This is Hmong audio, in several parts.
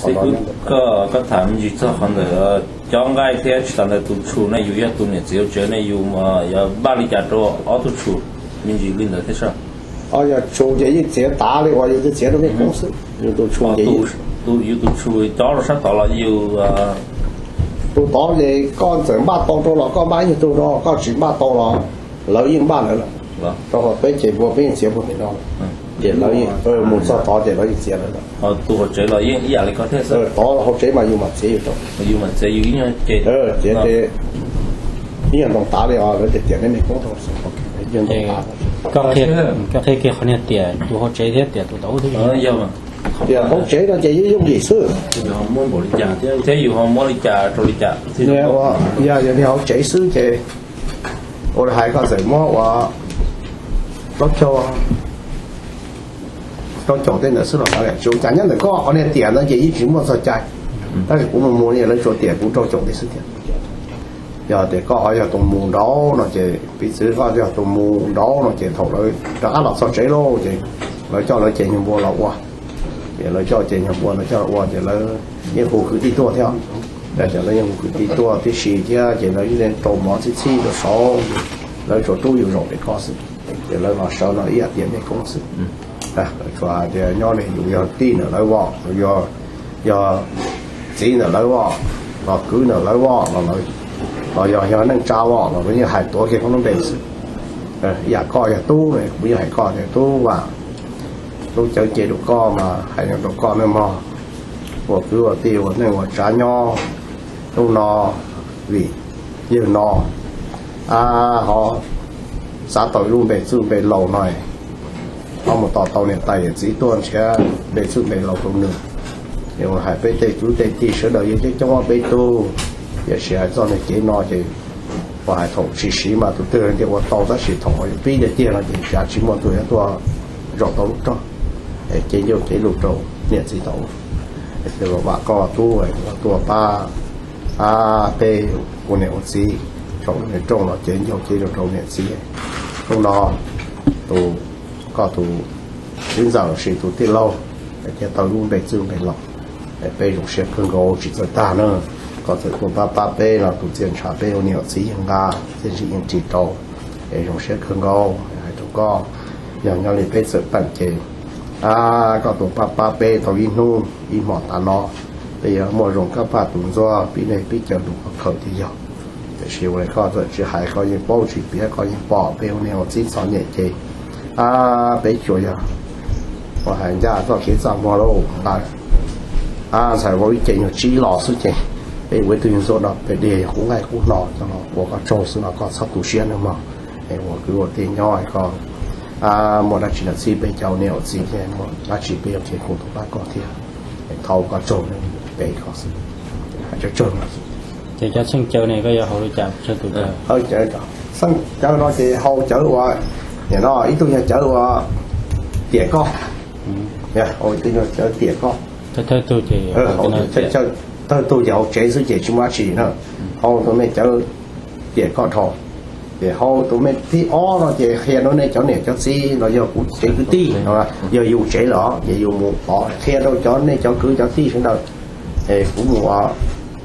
Xib hwb, koj tham me ntsis txog qhov ntawm cov nqaij thiab tsis tas ntawd tus tshus ne, yus yog tus niam txiv hauv tsev ne, yus yuav npaj li cas rau ob tug tshus me ntsis li ntawd thiab sas? Yog tshus ces yeej txiav tav li uas yus twb txiav rau nej koob xwb. Yus tus tshus ces, yus tus tshus cov rau sab tod los yus, tus tod ces koj txawm npaj tau rau los koj npaj ib nyuag tug rau, koj tsis npaj tau los lawv yeej npaj lawv lawm. Rau qhov peb ces npua peb yeej txiav npua pem no, ces lawv yeej mus txog tod ces lawv yeej txiav lawv lawm. Tus hauv tsev los yeej ib yam li ko thiab. Tod hauv tsev mas yus mam txiav yus rau, yus mam txiav yus ib nyuag ces, txiav ces ib nyuag ntoo tav li os, lawv tias tiam nej me koob rau. Koj qhia kiag qhov niag tiam tus hauv tsev thiab tiam tus tod ub thiab. Tiam hauv tsev no ces yeej yooj yim xwb. Thiab yus ho muab li cas rau li cas? Yog, yog niag hauv tsev xwb ces ua li hais koj txawm muab ua plaub caug, rau caum tej ntawd xwb los tsis ua cas. Nyob ntawm koj qhov niag tiam ntawd ces yeej tsis muaj txog cai, tab sis kuv mus mus lawv tsuas tiam kuv rau caum tej xwb tiag. Yog tias koj ho yog tus mus nraud no ces piv txwv koj yog tus mus nraud no ces thaum lawv rov qab los txog tsev lauj ces lawv coj lawv cev nyuag npua los ua. Ces lawv coj cev nyuag npua no coj los ua ces lawv yeej hu kwv tij tuaj thiab. Yog tias lawv yeej hu kwv tij tuaj tib si thiab ces lawv yeej rau mov txhib txhib rau saud, lawv tsuas rub yus zaum pem koj xwb. Ces lawv los sawv no ib yam tiam nej koob xwb. Lawv tsuas hais tias nyob li yus yog tij ntawm lawv os, yog txiv ntawm lawv os, los kwv ntawm lawv os, los yog yog neej tsa os los lawv yeej hais tuav kiag koj lub npe xwb. Ib yam koj yog tub, kuv yeej hais koj tias tub Vam, tub Cawv ces rau koj mas hais rau koj nawb mog, ua kwv ua tij ua neej ua tsav nyob hnub no vim yawg no ho xav tau ib lub npe txwj npe laus no, ho mus tos tau niam tais yawm txiv tuaj nrhiav npe txwj npe laus rau nws. Es ua hais peb tej kwv tej tij sawv daws yeej coob coob ob peb tug, tiam sis hais txoj niag kev no ces ua hais thaum tsis siv mas tus twg tias ua tau, tab sis thaum pib tiag tiag no ces tsis muaj tus yuav tuaj zaum tau lub rog, es cev ncauj cev lus rau niam txiv tau. Vam koj tub tuaj pab peb ua niam ua txiv, thaum lub niag rooj los cev ncauj cev lus rau niam txiv. Hnub no tus, koj tus txiv ntxawm los sis tus tij laug thiaj tau lub npe txwj npe laus, peb zoo siab kawg nkaus tsis txawj tag na. Koj txawm tuaj pab pab peb los tus txiaj ntsha peb ua niam ua txiv yeej nqa, txiaj ntsig yeej ris rau, es zoo siab kawg nkaus. Hais rau koj, yog nyob li peb txawm peem ces koj tuaj pab pab peb tau ib hnub ib hmos tas no, peb yuav muaj zoo kab paj tus ntxuag pib neg pib caw lus khov khaws tiag yog. Tiam sis ua li koj txawm tsis hais koj yeej paub tsis piav koj yeej pom peb ua niam ua txiv txom nyem ces peb tsuas yog ua hais ncaj txoj kev txaj muag lauj ntawd. Ntxhais vauv ib ce nyuag tsib los xwb ces peb ua ib tug nyuag ntxuaj no pem dej yog kub nqaij kub hno coj los ua koj tsaug xwb no koj txhob tu siab nawb mog. Es ua kwv ua tij nyob koj muaj dab tsi los txhib peb cov niam ua txiv thiab, muaj dab tsi peb yuav khij khum tuaj pab koj thiab. Es thov koj tsaug, peb koj xwb, hais tsaug tsaug. Ces cov txheej caw ne koj yuav hau li cas tsawg tus? Txheej caw no ces hau cawv uas, nim no ib tug yog cawv uas tiam koj, ib tug yog cawv tiam koj. Thawj tug ces, thawj tug ces hauv tsev xwb ces tsis muaj dab tsi na. Hau tus me cawv tiam koj dhau. Ces hau tus me thib ob no ces qhia rau nej cov niam cov txiv los yog kuv tsev kwv tij, yog yus tsev lawm ces yus mus tod qhia rau cov nej cov kwv cov tij sawv daws. Es kuv mus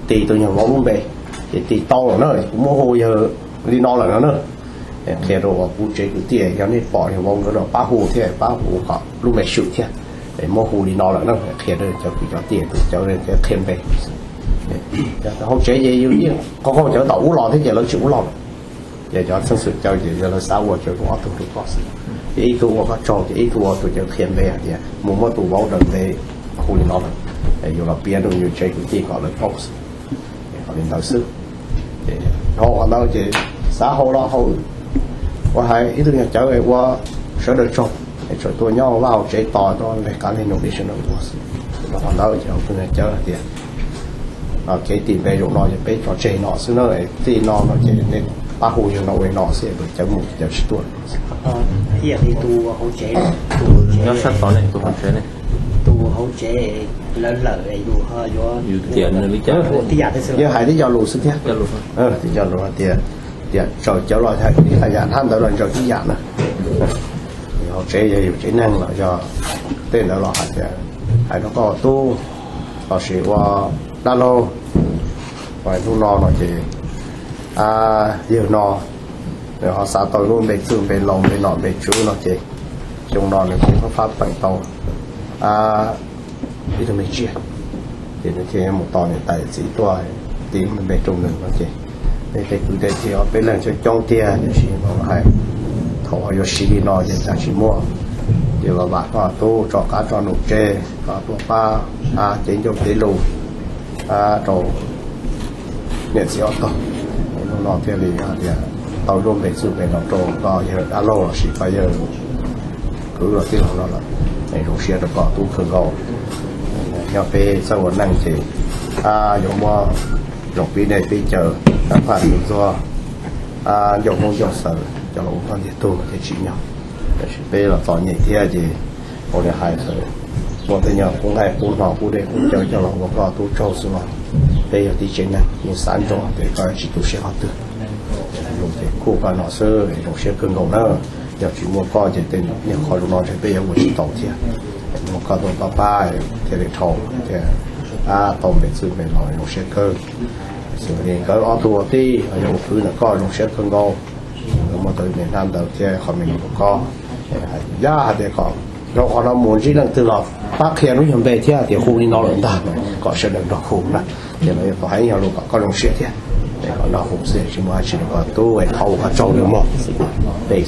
tis tus nyuag vauv lub npe, ces tis tau lawm na, kuv muab hu yawg li no lawm no na. Qhia rau uas kuv tsev kwv tij yog nej pom nyuag vauv nkawd los pab hu thiab pab hu kom lub npe swm thiab. Es muab hu li no lawm na, qhia rau cov kwv cov tij tus cawv qhia npe. Hauv tsev ces yus yeej qaug qaug cawv tom ub los thiab ces lawv tsis ub los lawm. Ces cov txheej xwm caw ces yog lawv xav ua ces ua ob tug rau koj xwb. Ces ib tug ua koj tsaug ces ib tug ua tus cawv qhia npe hais tias mus muab tus vauv daws npe hu li no lawm, es yus los piav rau yus tsev kwv tij kom lawv paub xwb. Li ntawd xwb. Hau qhov ntawd ces xav hau los hau, ua hais ib tug nyuag cawv ua sawv daws tsaug, es tseem tuaj nyob vaj hauv tsev tos tuaj nqe qab nqe num li sawv daws ua xwb. Rau qhov ntawd ces ua tus nyuag cawv hais tias kev tis npe zaum no ces peb tso tseg no xwb na, tij no no ces nej pab hu yawg no ua li no xwb, cawv mus cawv tsis tuaj. Nyob sab tod ne, tus hauv tsev ne, tus hauv tsev lawv lawm yus ho yuav, yus tiam nws li cas? Yog hais tib co lus xwb thiab. Tib co lus hais tias, tias tsaws cawv los hais ib qho yam, hab ntawd los ntsaws tib yam na. Hauv tsev yog yus tsev neeg los yog tej ntawd los hais tias, hais rau koj tub, Los sis ua dab laug, hnub no no ces yawg no nws ho xav tau lub npe txwj npe laus npe nom npe tswv no ces xyoo no nws kuj fab fab peem tau ib tug me tsiaj, ces nws thiaj mus tos niam tais txiv tuaj tis npe rau nws no ces peb tej kwv tej tij ob peb leeg coob coob tiag tiam sis no hais thaum yuav siv li no ces cas tsis muaj, ces vam vam koj tub tso qab tso num tseg koj tuaj pab cev ncauj cev lus rau niam txiv ob tog. Hnub no thiaj li tias tau lub npe txwj npe laus rau koj yawg dab laug los sis koj yawg kwv los tij laug no lawm, es zoo siab rau koj tub kawg nkaus. Nyob peb txawj ua neej ces yuav muab zoo pib dej pib cawv, phaj tus ntxuag, ncauj hmoob ncauj xaws coj los ua koj ntiag tug thiaj tsim nyog. Tab sis peb los txom nyem thiab ces ua li hais xwb, muaj tej nyuag qub nqaij qub hno qub dej qub cawv coj los ua koj tub tsaug xwb los peb yog tib tsev neeg yeej xav ntsoov tias koj tsis tu siab qhov twg. Lus ces kuj koj no xwb, zoo siab kawg nkaus na. Yog tsis muaj koj ces tej niag qhov lus no ntshe peb yuav ua tsis tau thiab. Muaj koj tuaj pab pab thiaj li dhau thiab, tau npe txwj npe laus zoo siab kawg. Xws li nkawd ob tug ua tij yog ua kwv ntawm koj zoo siab kawg nkaus. Nkawd muab tau me hnab ntawv thiab qhov me nyuam rau koj. Yog hais tias kom rau qhov no mus ntsib leej twg los pab qhia lub nyuag npe thiab tias hu li no lawm ntag, kom sawv daws nrog hu na. Ces no yog tau hais ib nyuag lus kom koj zoo siab thiab, es kom nrog hu xwb tsis muaj dab tsi rau koj tub, es thov ua koj tsaug li mog. Peb